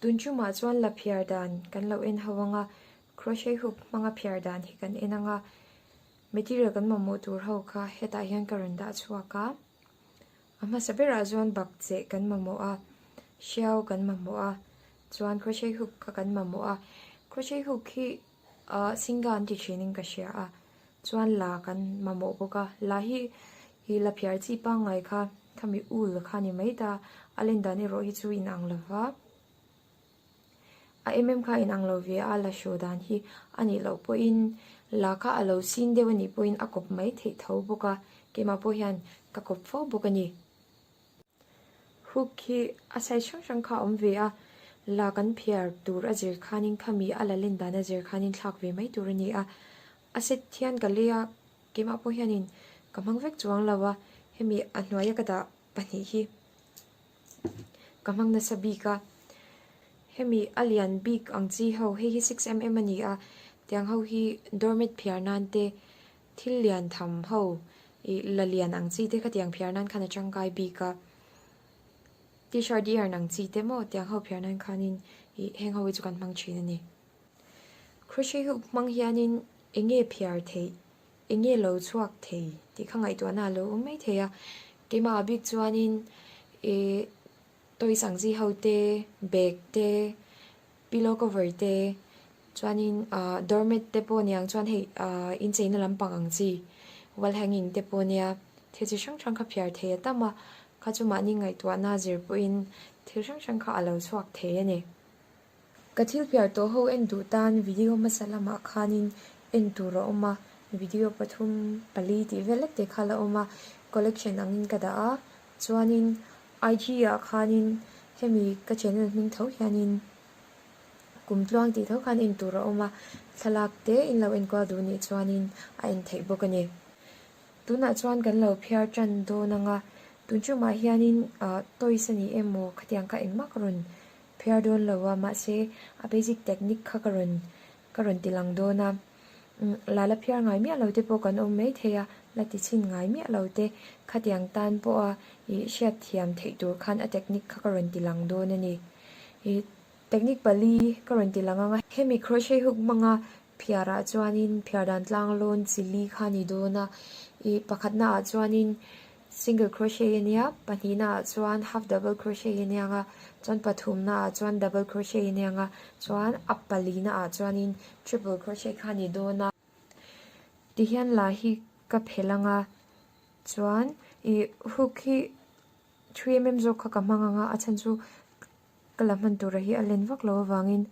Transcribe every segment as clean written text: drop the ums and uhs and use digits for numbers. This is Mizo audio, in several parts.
Tun chungah chuan la phiar dan kan lo en ho anga crochet hook hmanga phiar dan hi kan en anga material kan mamawh tur ho kha hetah hian ka rawn dah chhuak a. A hmasa berah chuan bak cheh kan mamawh a, hriau kan mamawh a, chuan crochet hook kha kan mamawh a. Crochet hook hi ahh singa an ti thinin ka hria a. Chuan la kan mamawh bawk a, la hi ih la phiar chi pangngai kha khami ul kha ni mai ta, a len dan erawh hi chu inang lo va, a em em kha inang lo ve a, la hraw dan hi a nih loh pawhin la kha a lo sin deuh a nih pawhin a kawp mai theih tho bawk a, keimah pawh hian ka kawp fo bawk a ni. Hook hi a size hrang hrang kha a awm ve a, la kan phiar tur a zir khanin khami a la len dan a zir khanin thlak ve mai tur a ni a, a set hian ka lei a, keimah pawh hianin ka hmang vek chuang lo a, hemi a hnuaia ka dah pahnih hi ka hmang nasa bik a, hemi a lian bik ang chi ho hei hi 6mm a ni a, tiang ho hi doormat phiar nan te Thil lian tham ho ih la lian ang chi te kha tiang phiar nan khan a tangkai bik a, t-shirt yarn ang chi te maw tiang ho phiar nan khanin ih heng ho hi chu kan hmang thin a ni. Crochet hook hmang hianin eng nge phiar theih, eng nge lo chhuak thei tih kha ngaihtuahna a lo awm mai thei a, keimah ah bik chuanin ih toys ang chi ho te, bag te, Pillow cover te chuanin ahh doormat te pawh niang chuan hei ahh incheina lampang ang chi wall hanging te pawh nia thil chi hrang hrang kha phiar thei a tam a kha chu mahni ngaihtuahna zir pawhin thil hrang hrang kha a lo chhuak thei a ni. Ka thil phiar tawh ho en duh tan video hmasa lamah khanin en tur a awm a, video pathum pali tih vel lek te kha la awm a, collection angin ka dah a chuanin IG ah khanin hemi ka channel hming tho hianin kum tluang tih tho khan en tur a awm a, thlalak te in lo enkual duh nih chuanin a en theih bawk a ni. Tunah chuan kan lo phiar tan dawn ang a, tun chungah hianin ah toys a ni emaw khatiang kha engmah ka rawn phiar dawn lo a, mahse a basic technique kha ka rawn ka rawn ti lang dawn a. La la phiar ngai miah lo te pawh kan awm mai thei a, la ti chhin ngai miah lo te khatiang tan pawha ih hriat thiam theih tur khan a technique kha ka rawn ti lang dawn a ni. Ih technique pali ka rawn ti lang ang a, hemi crochet hook hmanga phiarah chuanin phiar dan tlang lawn chi li kha a ni dawn a, ih pakhatna ah chuanin Single crochet a nia, pahnihna ah chuan half double crochet a nia nga, chuan pathumna ah chuan double crochet a nia nga, chuan a palina ah chuanin triple crochet kha a ni dawn a. Tihian la hi ka phelh anga, chuan ih hook hi 3mm zawk kha ka hmang anga a chhan chu ka la hman tura hi a len vak lo avangin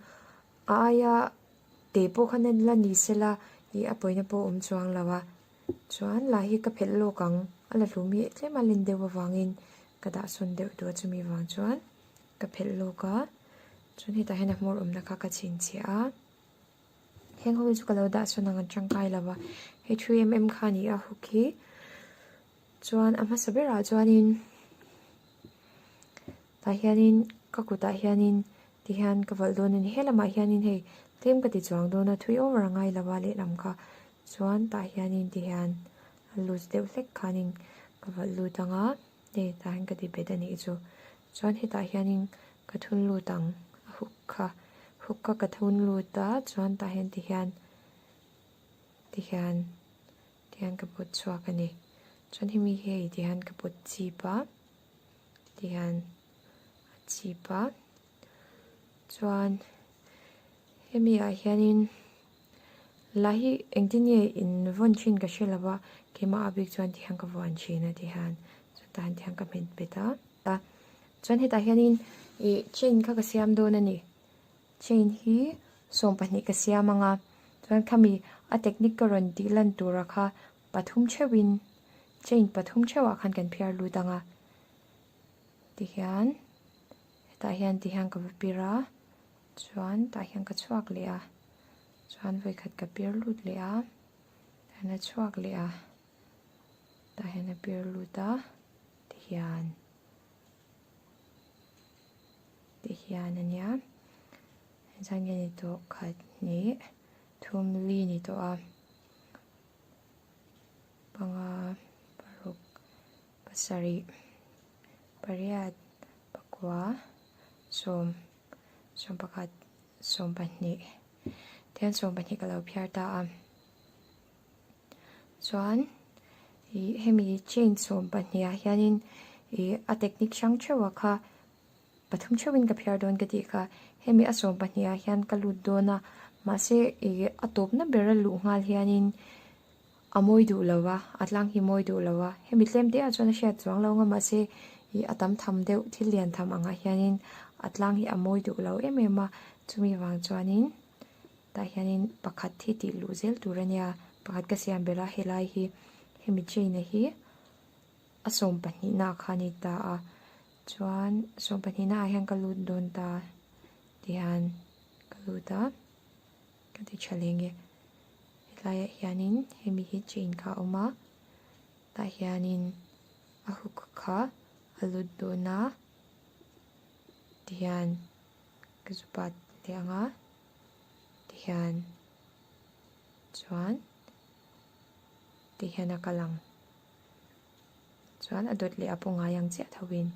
a aia te pawh kha la ni sela ih a pawina pawh a awm chuang lo a. Chuan la hi ka phelh lawk ang, a la hlum hi tlem a len deuh avangin ka dah sawn deuh duh a chumi vang chuan ka phelh lawk a, chuan hetah hian a hmawr awmna kha ka chhinchhiah a, heng ho hi chu ka lo dah sawn ang an tangkai lo va, hei 3mm kha a ni a hook hi, chuan a hmasa berah chuanin tah hianin ka kutah hianin tihian ka valh dawn a ni, helamah hianin hei tlem ka ti chuang dawn a thui over a ngai lo a lehlam kha. Chuan tah hianin ti hian a lut deuh hlek khanin ka valh lut ang a, hei tah hian ka ti bet a nih chu. Chuan hetah hianin ka thun lut ang a hook kha, hook kha ka thun lut a chuan tah hian ti hian ti hian ti hian ka pawt chhuak a ni. Chuan hemi hi hei ti hian ka pawt chip a, ti hian a chip a, chuan hemi ah hianin. La hi engtin nge in vawn thin ka hre lo va, keimah a bik chuan tihian ka vuan thin a tihian chutah hian tihian ka hmet bet a. Chuan hetah hianin ih chain kha ka siam dawn a ni, chain hi 12 ka siam ang a, chuan khami a technique ka rawn tih lan tura kha pathum theuhin chain pathum theuhah khan kan phiar lut ang a tihian hetah hian tihian ka va pir a. Chuan tah hian ka chhuak leh a, chuan vawikhat ka pir lut leh a, tah hian a chhuak leh a, tah hian a pir lut a, tihian tihian a nia engzat nge ni tawh khat hnih thum li ni tawh a panga paruk pasarih pariat pakua sawm. Sawmpakhat, sawmpahnih. Tihian sawmpahnih ka lo phiar ta a. Chuan ih hemi chain sawmpahnih ah hianin ih a technique hrang theuh ah kha pathum theuhin ka phiar dawn ka tih kha. Hemi a sawmpahnih ah hian ka lut dawn a, mahse ih a tawpna bera luh nghal hianin A mawi duh lo a, a tlang hi mawi duh lo a. Hemi tlem te ah chuan a hriat chuang lo nga mahse ih a tam tham deuh thil lian tham angah hianin a tlang hi a mawi duh lo em em a. Chumi vang chuanin tah hianin pakhat hi tih luh zel tur a nia. Pakhat ka siam ber a helai hi hemi chain a hi a sawmpahnihna ah kha a ni ta a. Chuan sawmpahnihna ah hian ka lut dawn ta tihian ka lut a. Ka ti tha leh nge. Helaiah hianin hemi hi chain kha a awm a, tah hianin a hook kha a lut dawn a, tihian ka zu pat leh ang a, tihian chuan tihian a kal ang. Chuan a dawt leh a pawh ngai ang chiah tho in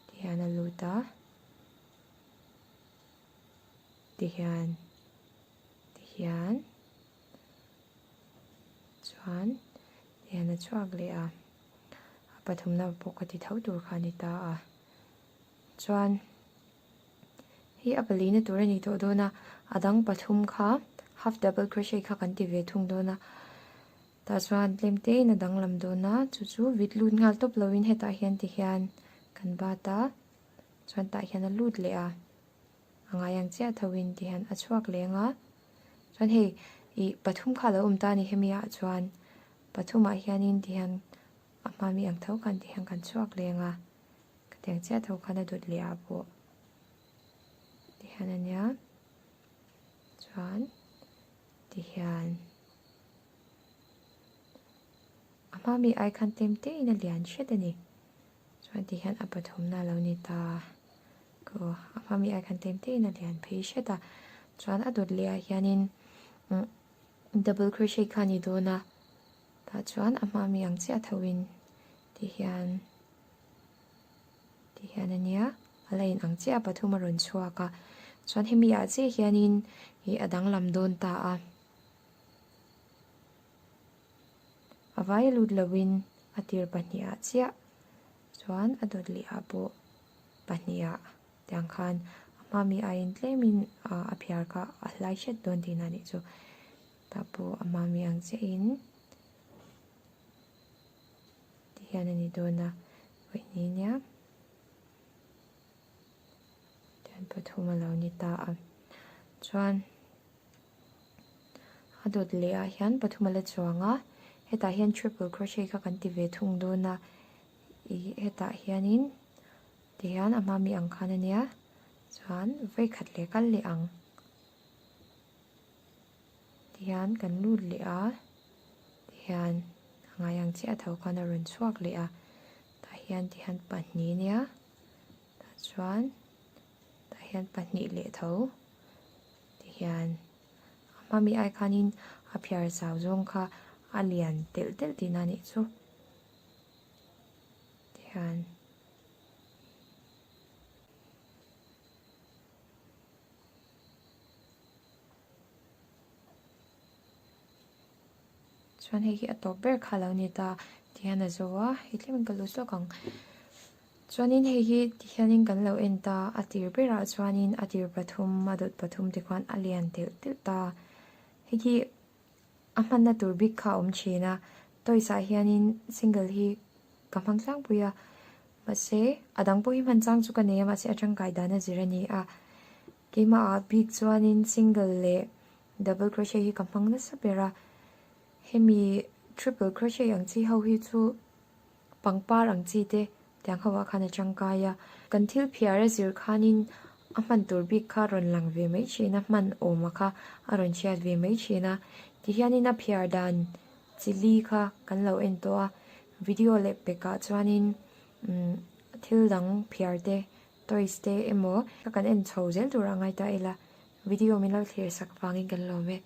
tihian a lut a. Tihian tihian chuan tihian a chhuak leh a a pathumna pawh ka ti tho tur kha a ni ta a chuan hei a palina tur a ni tawh dawn a a dang pathum kha half double crochet kha kan ti ve thung dawn a tah chuan tlem te in a danglam dawn a chu chu vit lut nghal tawp lovin hetah hian tihian kan bat a. Chuan tah hian a lut leh a, a ngai ang chiah tho in ti hian a chhuak leh ang a. Chuan hei ih pathum kha a lo awm ta a ni hemi ah chuan pathum ah hianin ti hian a hma mi ang tho khan ti hian kan chhuak leh ang a. Khatiang chiah tho khan a dawt leh ah pawh ti hian a nia. Chuan ti hian a hma mi ai khan tlem te in a lian hret a ni. Chuan ti hian a pathumna a lo ni ta. Ko a hma mi ai khan tlem te in a lian phei hret a. Chuan a dawt leh ah hianin umm double crochet kha a ni dawn a. Tah chuan a hma mi ang chiah tho in ti hian ti hian a nia. A la in ang chiah a pathum a rawn chhuak a. Chuan hemi ah chiah hianin ih a danglam dawn ta a. A vai lut loin a tir pahnihah chiah chuan a dawt leh ah pawh pahnihah tiang khan a hma mi aiin tlemin a phiar kha a hlai hret dawn tihna a nih chu. Tah pawh a hma mi ang chiahin ti hian a ni dawn a, pahnih nia tian pathum a lo ni ta a chuan. A dawt leh ah hian pathum a la chuang a hetah hian triple crochet kha kan ti ve thung dawn a ih hetah hianin tihian a hma mi ang khan a nia chuan vawikhat leh kal leh ang tihian kan lut leh a tihian a ngai ang chiah tho khan a rawn chhuak leh a tah hian tihian pahnih a nia tah chuan tah hian pahnih leh tho. Tihian a hma mi ai khanin a phiar zau zawng kha a lian telh telh tihna a nih chu. Tihian chuan hei hi a tawp ber kha a lo ni ta tihian a zo a hei tlemin ka lut lawk ang. Chuanin hei hi tihianin kan lo en ta, a tir berah chuanin a tir pathum, a dawt pathum te khuan a lian telh telh ta. Hei hi a hmanna tur bik kha a awm thin a, toys ah hianin single hi ka hmang tlangpui a, mahse a dang pawh hi hman chang chu ka nei a, mahse a tangkai dan a zir a ni a. Keimah ah bik chuanin single leh double crochet hi ka hmang nasa ber a, hemi triple crochet ang chi ho hi chu Pangpar ang chi te tiang ho ah khan a tangkai a. Kan thil phiar a zir khanin a hman tur bik kha rawn lang ve mai thin a, hman awm a kha a rawn chhiat ve mai thin a. Tihianin a phiar dan chi li kha kan lo en tawh a, video leh pek ah chuanin umm thil dang phiar te, toys te emaw kan en chho zel tur a ngai ta ila, video min lo thlir sak vangin kan lawm e.